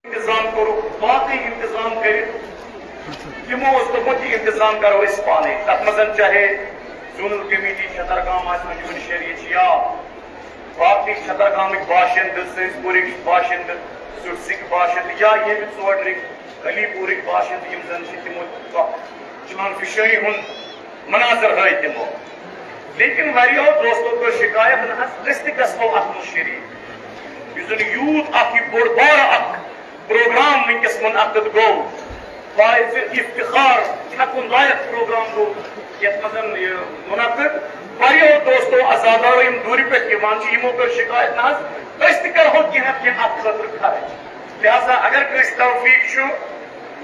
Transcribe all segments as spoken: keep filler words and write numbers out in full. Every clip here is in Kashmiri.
انتظام کوٚرُکھ، باقٕے انتظام کٔرِتھ، تِمو اوس دوٚپمُت، یہِ انتظام کرو أسۍ پانے۔ تتھ منٛز چاہے زونل کمیٹی چھترگام آسہِ، انجمن شریعت چھِ، یا باقٕے چھترگامٕکۍ باشندٕ، سٲنِس پورٕکۍ باشندٕ، سُرسٕکۍ باشندٕ، یا ییٚمہِ ژوڈرٕکۍ، علی پورٕکۍ باشندٕ، یِم زن چھِ، تِمو تۄہہِ جان فشٲنی ہُنٛد مناظر ہٲوۍ تِمو۔ لیکن واریاہو دوستو کٔر شکایت، نہ حظ، أسۍ تہِ گژھو اتھ منٛز شریک۔ یُس زن یوٗت اکھ یہِ بوٚڑ بارٕ اکھ پروگرام وٕنکیٚس منعقد گوٚو، باعث افتخار، چھکُن لایق پروگرام گوٚو یتھ منٛز یہِ منعقد۔ واریاہو دوستو عزادارو یِم دوٗرِ پٮ۪ٹھ یِوان چھِ، یِمو کٔر شکایت، نہ حظ، أسۍ تہِ کرہو کینٛہہ نتہٕ کینٛہہ اتھ خٲطرٕ خرٕچ۔ لہذا اگر کٲنٛسہِ توفیق چھُ،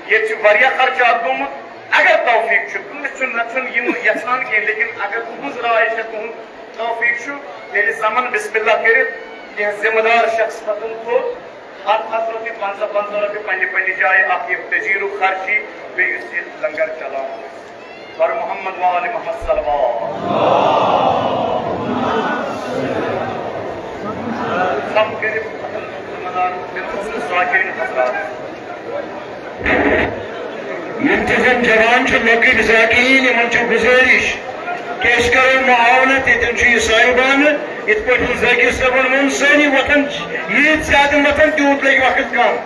ییٚتہِ چھُ واریاہ خرچات گوٚمُت، اگر توفیق چھُ، کٲنٛسہِ چھُنہٕ، نتہٕ چھُنہٕ یِم یژھان کینٛہہ، لیکن اگر تُہنٛز راے چھےٚ، تُہُنٛد توفیق چھُ، تیٚلہِ سمن بسم اللہ کٔرِتھ کینٛہہ ذمہٕ دار شخص پتن تھوٚد، اتھ ہتھ رۄپیہِ، پنٛژاہ پنٛژاہ رۄپیہِ پننہِ پننہِ جایہِ اکھ یہِ تجیٖرُک خرچی، بیٚیہِ یُس یہِ لنگر چلاوان اوس۔ بر محمد و آل محمد صلوات۔ سب کٔرِو ذمہ دار بالخصوص ذاکرین حضرات۔ یِم تہِ زن جوان چھِ، لۄکٕٹۍ ذاکرین، یِمن چھِ گُزٲرِش کہِ أسۍ کرو معاونت، ییٚتٮ۪ن چھُ یہِ صاحبانہٕ، یِتھ پٲٹھۍ ذاکر صٲبن ووٚن، سٲری وۄتھن، ییٖتۍ زیادٕ وۄتھن، تیوٗت لگہِ وقت کم۔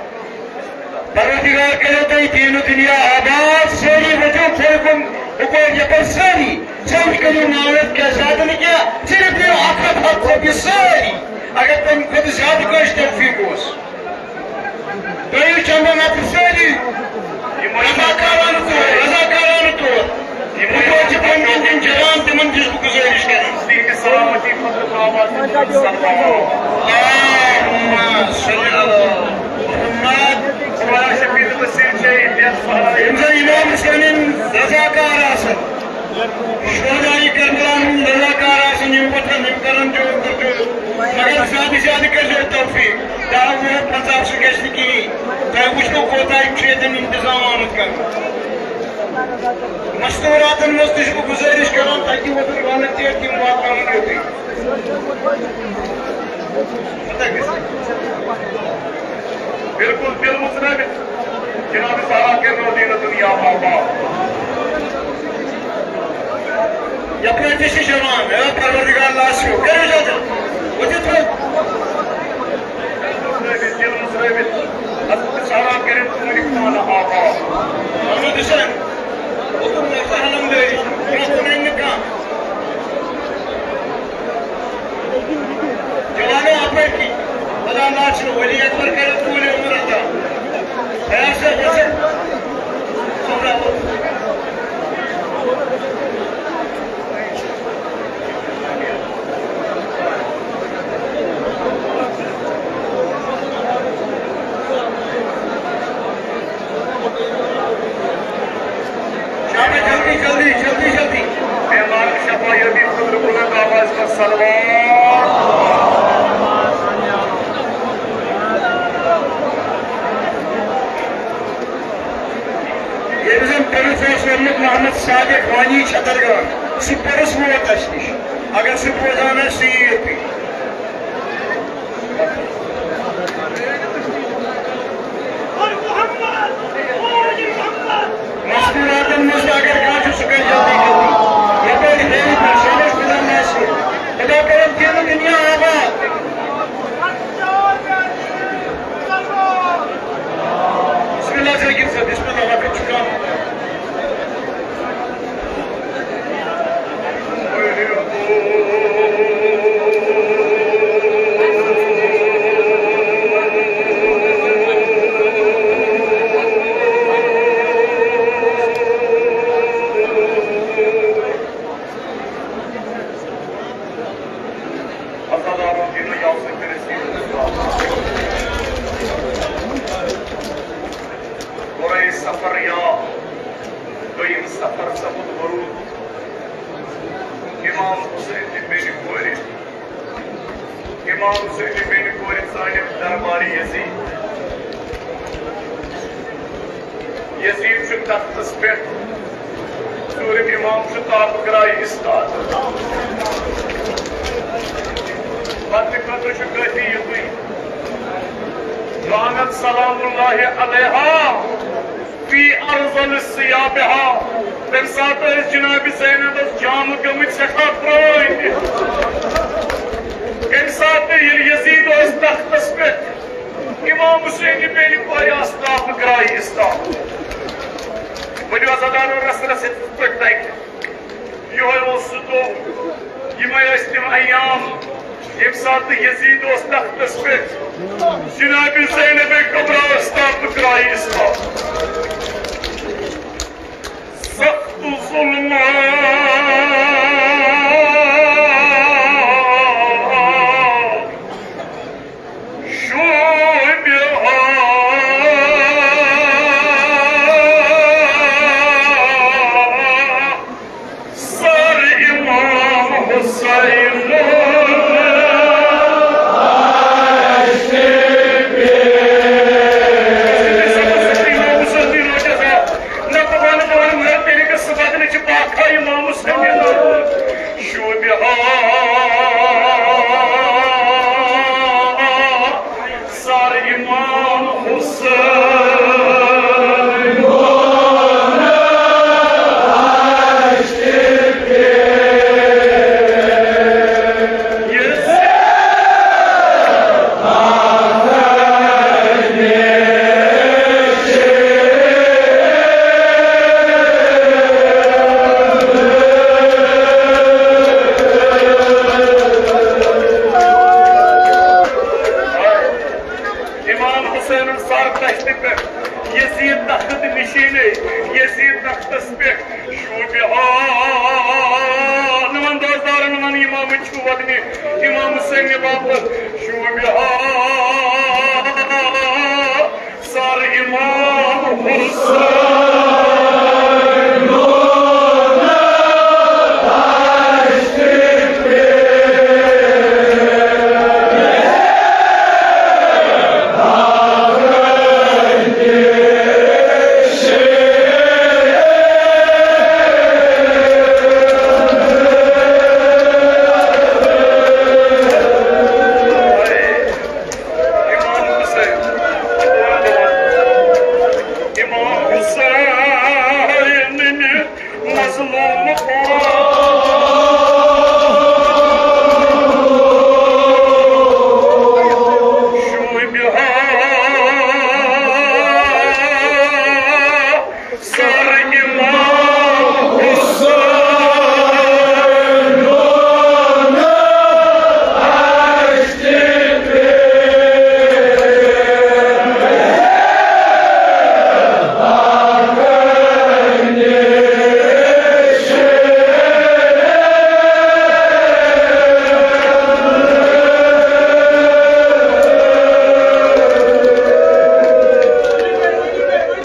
پروردگار کٔرِو تُہۍ دیٖنہٕ دُنیا آباد، سٲری ؤتھِو تھوٚد کُن، ہُپٲرۍ یپٲرۍ سٲری، سٲری کٔرِو معاونت، کیٛاہ زیادٕ نہٕ کینٛہہ، صرف دِیِو اکھ ہتھ ہتھ رۄپیہِ سٲری، اگر تَمہِ کھۄتہٕ زیادٕ کٲنٛسہِ توفیق اوس۔ ترٛٲیِو چندن اَتھ سٲری، رضاکارانہٕ طور، رضاکارانہٕ طور۔ یِمَن چھِ پنٕنٮ۪ن تِم جوان، تِمَن تہِ چھُس بہٕ گُزٲرِش کران۔ تِہِنٛدِ سلامتی خٲطرٕ تھاوان۔ اللہُمَّ صَلِّ عَلَى مُحَمَّدٍ۔ خۄدایا شفیع تہٕ وسیٖل چھِ ییٚتہِ سہارا۔ یِم زَن اِمام حُسینٕنۍ رضاکار آسَن، شہداے کربلا ہٕنٛدۍ رضاکار آسَن، یِم وۄتھَن، یِم کَرَن جوک تہٕ جوک۔ مگر زیادٕ زیادٕ کٔرۍزیو توفیق۔ دَہ، وُہ، پنٛژاہ سُہ گژھِ نہٕ کِہیٖنۍ۔ تۄہہِ وٕچھو کوتاہ چھُ ییٚتٮ۪ن اِنتظام آمُت کرنہٕ۔ مستوراتن منٛز تہِ چھُس بہٕ گُزٲرِش کران، تَتہِ وۄتھُن والنٹیر تِم واتناوُن یوٚتُے۔ بالکل دِل مُژراوِتھ جناب سارا کٔرنو دیٖنہٕ دُنیا آباد۔ یپٲرۍ تہِ چھِ جوان، اے پروردگار ناصرو، کٔرِو اجازت، ؤتھِو تھوٚد۔ دِل مُژرٲوِتھ، دِل مُژرٲوِتھ، حضرت سارا کٔرِن تُہٕنٛدِ خانہٕ آباد۔ محمد حسین، اوتُر ووت علمدٲری، برٛونٛہہ کُن أنۍ نہٕ کانٛہہ۔ جوانو اپٲرۍ کِنۍ، خدا ناصر، ولی اکبر کٔرِن ٹوٗلہِ عمر عطا۔ فیاض صٲب، گژھن۔ سمرا۔ شامہ جلدی، جلدی، جلدی، جلدی۔ بیمار شفا یابی خٲطرٕ بُلند آوازِ منٛز صلوات۔ ییٚمۍ زَن پٔرِتھ اوس ووٚنمُت محمد صادق وانی چھترگام، سُہ پٔرِتھ ووت اَسہِ نِش۔ اگر سُہ بوزان آسہِ، سُہ یِیہِ یوٚتُے۔ مستوراتن منٛز تہِ اگر کانٛہہ چھُ، سُہ گژھِ جلدی جلدی۔ یپٲرۍ ہیٚیہِ نہٕ شمس خدا ناصر۔ خدا کٔرِن دیٖنہٕ دُنیا آباد۔ بسم اللہ ذاکر صٲب، بسم اللہ، وقت چھُ کم۔ گۄڈے سفر یا دوٚیِم سفر سپُد ورود۔ امام حسین تہِ بیٚنہِ کورِ، امام حسین تہِ بیٚنہِ کورِ ژٲنِکھ دربارِ یزید۔ یزید چھُ تختس پٮ۪ٹھ، ژوٗرِم امام چھُ تابہٕ کرایہِ استاد۔ پتہٕ خٲطرٕ چھُ کٲفی یُتُے۔ كانت سلام الله عليها في أرذل ثيابها۔ تمہِ ساتہٕ ٲسۍ جناب زینبس جامہٕ گٔمٕتۍ سٮ۪ٹھاہ پرٛٲنۍ۔ تمہِ ساتہٕ ییٚلہِ یزید اوس تختس پٮ۪ٹھ، امام حسین بیٚنہِ کورِ آفتاب گرایہِ اسلام۔ ؤلِو عزادارو، رس رس یِتھ پٲٹھۍ تَگہِ۔ یِہوٚے اوس سُہ دۄہ، یِمَے ٲسۍ تِم ایام، ییٚمہِ ساتہٕ یزید اوس تختس پٮ۪ٹھ، جناب زینب کبریٰ ٲس تابہٕ کرایہِ اسلام۔ سخت ظلم شوبہِ سر امام حسین۔ نہ بہٕ وَنہٕ، بہٕ وَنہٕ، مگر تیٚلہِ گژھِ سُہ بدلہٕ چھِ پاکھا امام حسین۔ شوبہِ سر امام حسین۔ امام حسین سر دشتہِ پٮ۪ٹھ، یزید تخت نشینے، یزید تختس پٮ۪ٹھ۔ شوبہِ ہا، نمن دوستدارن ون امام چھُ ودنہِ، امام حسین باپتھ۔ شوبہِ ہا سر امام حسین۔ امام حسین، امام حسین مظلوم پان۔ شوبہِ ہا سر امام حسین۔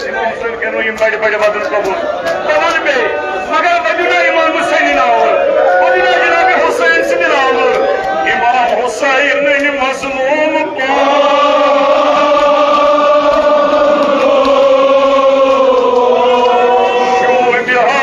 امام حسین کرنو یِم بڑِ بڑِ وعدن قبول۔ بہٕ وَنہٕ بیٚیہِ، مگر ؤنِو نا امام حسینٕنۍ ناو، ؤنِو نا جناب حسین سٕنٛدِ ناوٕ۔ امام حسین مظلوم پان۔ شوبہِ ہا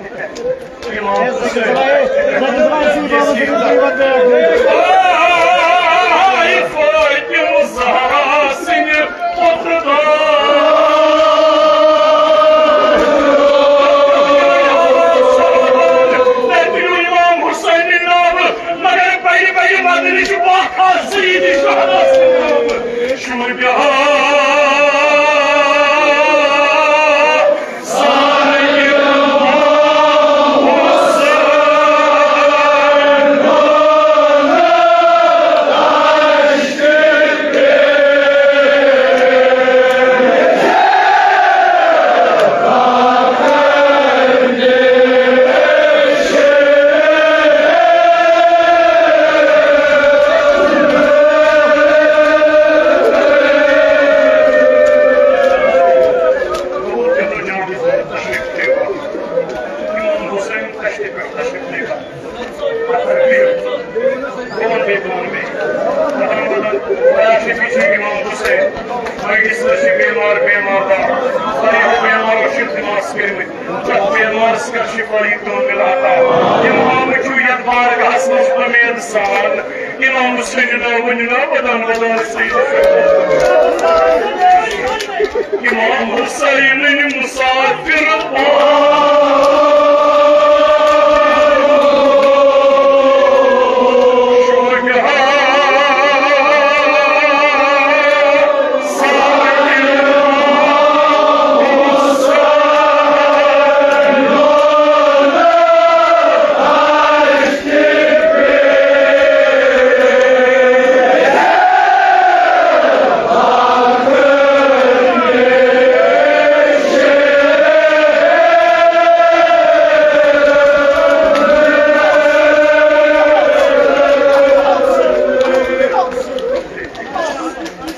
آے فاطمہ زہرا سٕنٛدِ پۄپھرٕ دار۔ تٔمۍ نیوٗ امام حسین ناوٕ، مگر بَجہِ بَجہِ مدنٕچ وقت سیدِ شہدا سٕنٛدِ ناوٕ۔ شُر بِہار۔ امام حسین تشریف، تشریف لے کر۔ تکبیر۔ بہت بے، بہت بے۔ تقریباً تشریف چھُ امام حسین۔ مجلس منٛز چھِ بیمار، بیمار دار۔ ساروی بیمارو چھِ دِماس کٔرمٕتۍ۔ تَتھ بیمارس کر شفا یہِ کٲمِل عطا۔ امام چھُ یتھ بارگاہس منٛز اُمید سان۔ امام حسین ناو ؤنِو نا، ودان ودان سیدِ شہدا۔ امام حسین مسافر پان۔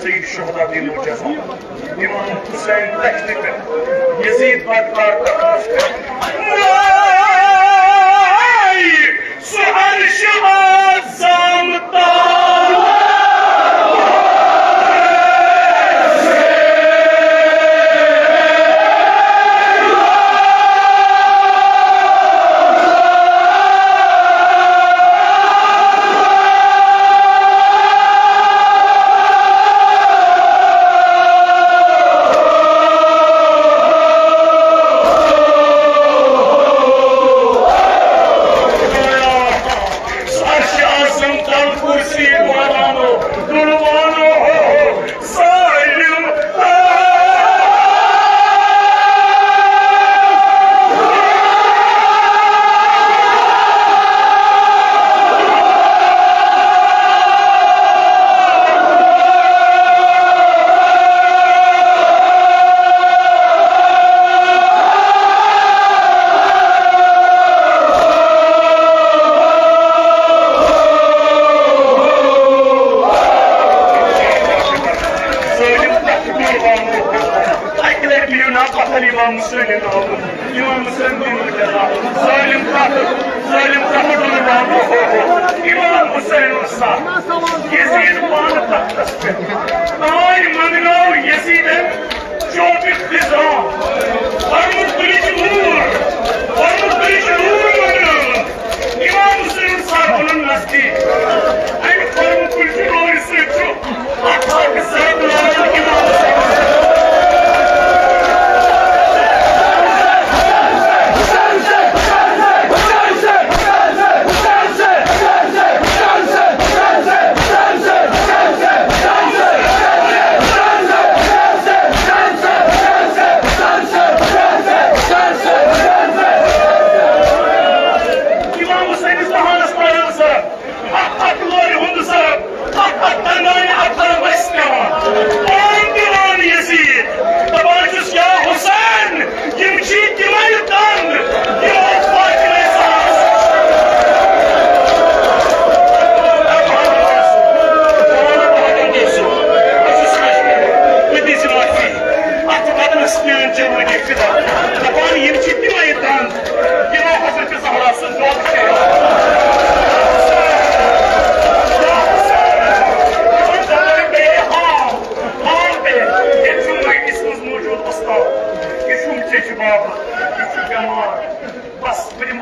سید شہدا دین و جزا۔ امام حسین تخت پہ، یزید بدکار تخت پہ۔ سُہ عرش اعظم تام۔ عرش اعظم تل کرسی والانو، دلوانو ہو، سالم۔ سٲلِم تکبیر وَنو۔ اَکہِ لَٹہِ بِہِو نا پَتھَر اِمام حُسینہِ ناوٕ۔ اِمام حُسین بِن رضا۔ سٲلِم تَتھ، سٲلِم تَتھ ڈُلہٕ وَنو۔ اِمام حُسین اوس سَتھ۔ یزیٖد پانہٕ تَتھ پٮ۪ٹھ۔ تانۍ منٛگنٲو یزیٖدن چوبہِ خزاں، ورمُت تُلِچ نوٗر، ورمُت تُلِچ نوٗر منٛگنٲو۔ امام حسین صاحب ونن نزدیک۔ امہِ فرمہٕ کُلچہِ نورِ سۭتۍ چھُ اکھ اکھ زرد لال امام حسین۔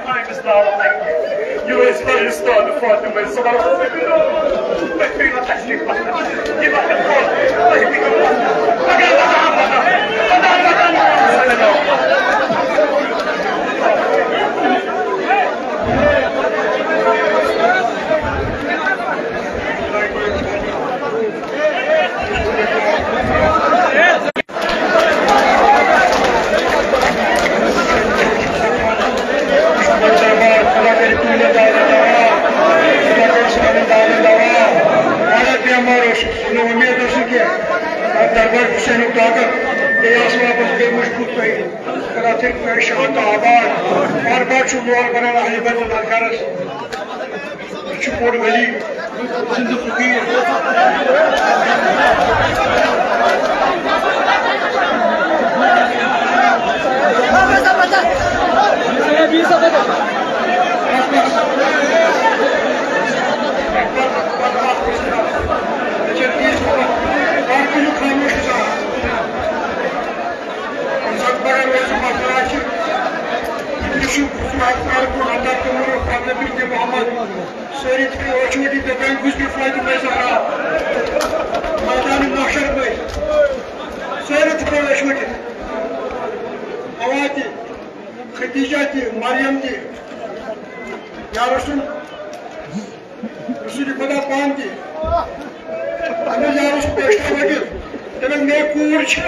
أمِس ناو لگہِ۔ یہِ روزِ فرشتہٕ فاطمہ زہرا۔ تُہۍ کٔرِو نا تشریف۔ یہِ وقت گوٚو۔ تُہۍ کٔرِو۔ مگر خدا، خدا، خدا، خدا۔ دربار حسین طاقت، بیٚیہِ آسہٕ واپس بیٚیہِ وٕچھ بہٕ تۄہہِ۔ تہٕ راتھٕے پٮ۪ٹھ شانت آباد۔ بار بار چھُ لول بنان اہلِ بیت النظرس۔ یہِ چھُ بوٚڑ ولی۔ سٕنٛدِ فقیٖر۔ یُس یہِ خصوٗصی اخبار کوٚر عطا تِمن اوس پننہِ بنتِ محمد۔ سٲری تھٲیِو أچھ وٕٹِتھ تہٕ تۄہہِ گُزرِ فاطمہ زہرا۔ مٲدانِ محشر پٔتۍ۔ سٲری تھٲیِو أچھ وٕٹِتھ۔ حوا تہِ، خدیجہ تہِ، مریم تہِ۔ یا رسول رسول خدا پان تہِ۔ اَمہِ یارَس پٮ۪ٹھ وٲتِتھ۔ تٔمِس مےٚ کوٗر چھِ۔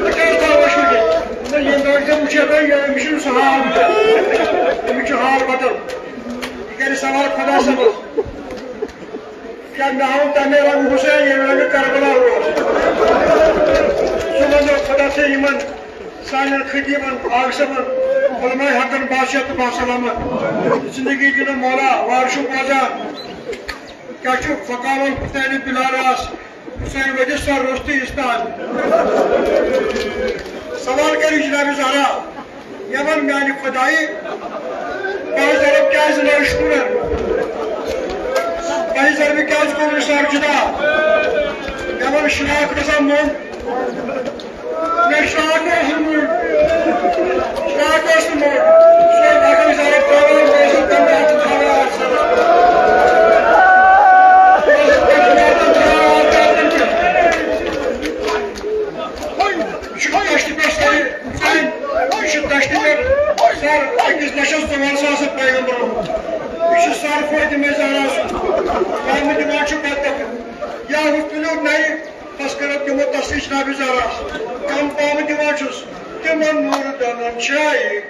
بہٕ کیٛازِ تھاوٕ أچھ وٕچھِتھ؟ نہ، ییٚمہِ دۄہ ژےٚ وٕچھے تۄہہِ، یہِ، أمِس چھُنہٕ سُہ حال وٕچھان۔ أمِس چھُ حال بدل۔ یہِ کَرِ سوال خدا صٲبَس۔ کیٛاہ مےٚ ہاوُن تَمے رنٛگہٕ حُسین، ییٚمہِ رنٛگہٕ کربلا اوس؟ سُہ وَنو خدا ژےٚ یِمَن سانٮ۪ن خطیبن، آغ صٲبن، علماء حقن باسیت تہٕ باسلامت زندگی دِنہٕ مولا۔ وارٕ چھُ بوزان، کیٛاہ چھُ فقاوان پُختینہِ بِلاراس، حسین ودِ سر روٚستُے استاد۔ سوال کٔرِو جناب زہرا، مےٚ وَن میٛانہِ خۄدایہِ، پنٛژھ ضرب کیٛازِ لٲج شُرٮ۪ن؟ پنٛژھ ضربہِ کیٛازِ کوٚر نہٕ سر جُدا؟ مےٚ وَن شراک رضا موٚنٛگ۔ مےٚ شراک اوس نہٕ موٚنٛگ۔ شراک اوس نہٕ موٚنٛگ۔ سُہ اوس باقٕے ضرب ترٛاوان، بہٕ اوسُس تَمہِ دۄہ اَتھٕ تھاوان اَتھ سۭتۍ۔ بہٕ اوسُس تَمہِ دۄہ اَتھٕ تھاوان، اَتھٕ تھاوان۔ یہِ چھُ دَشتہِ پٮ۪ٹھ سَرِ، یہِ چھُ دَشتہِ پٮ۪ٹھ سَر أکِس لَچھَس ژُوَن ساسَن پیغمبرَن۔ یہِ چھُ سَر فٲطمہ زہرا سُنٛد۔ پامہٕ دِوان چھُ بدبخت۔ یا ہُتھ کٔنۍ نَرِ، بَس کَرو تِمو تَسٕے جنابِ زہرا۔ کَم پامہٕ دِوان چھُس، تِمَن نوٗرٕ دانَن چھایہِ۔